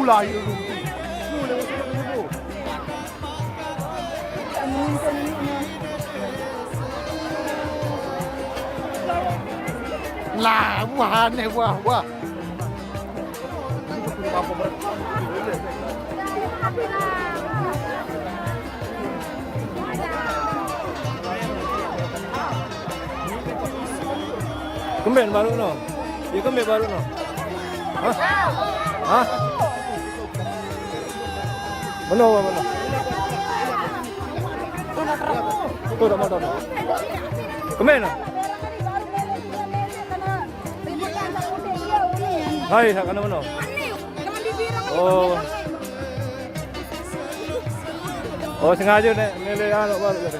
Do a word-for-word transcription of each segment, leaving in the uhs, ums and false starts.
Lah, buah aneh, buah, buah. Kemben baru no. Ya, kemben baru no. Hah? Hah? Mana, mana? Tuh, dah, mana, mana? Kemben no? Hai, sak kana mana? Oh. Oh, sengaja nek milih anu baru tadi.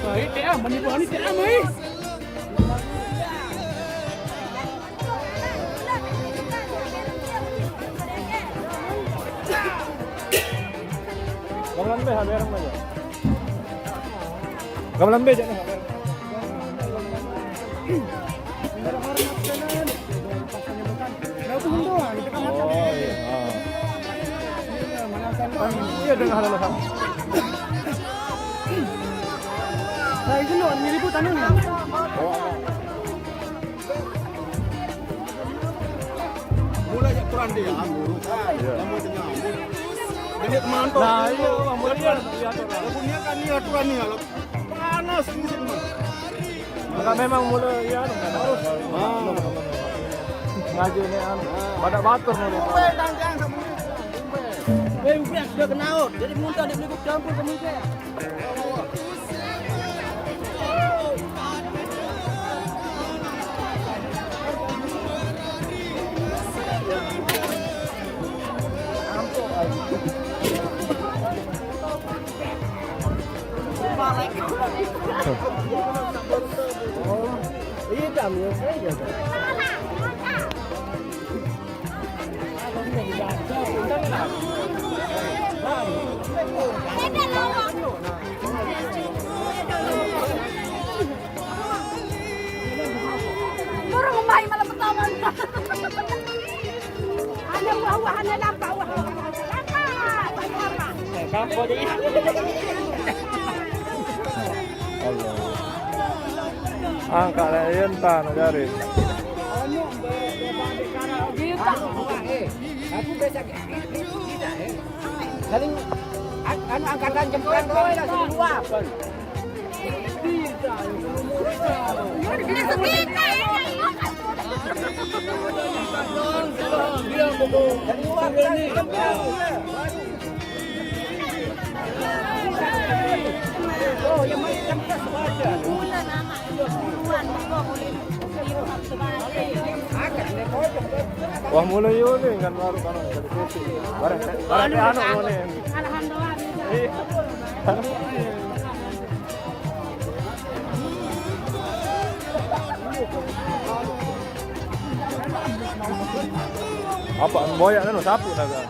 Nah, ini T A, menipu ini T A, mai. Gamlan be, haber aja. Gamlan be, jangan haber. Oh, iya. Ah. Iya, dengar halo. Nah, itu loh, ini ribut anu nih. Oh. Mulai ya aturan dia, anggur. Iya. Yang mau tengah. Jadi teman tuh. Nah, iya, Bang, mulai dia, dia aturan. Lagunya kan ini aturan nih, kalau panas ini semua. Enggak, memang mulai, iya, anu, enggak ada. Ah. Ngaji ini, anu, pada batur mulai. Tumben, tangkang sama ini. Tumben. Eh, udah, sudah kena out. Jadi muntah di beli campur ke muka. Turun mai malam pertama. Ada wah-wah, ada lampa, wah. Lampa, wah, lampa. Eh, kampung jadi. Allah. Angkat lah, iya, entah nak cari. Aku biasa kita, eh. Saling, an-, anu, angkatan jemplan, kau lah, saling luapan. Wah, mulai yo ni kan baru kan jadi kopi. Barang, barang anu ni. Alhamdulillah. Iya. Apa boyak kan sapu naga.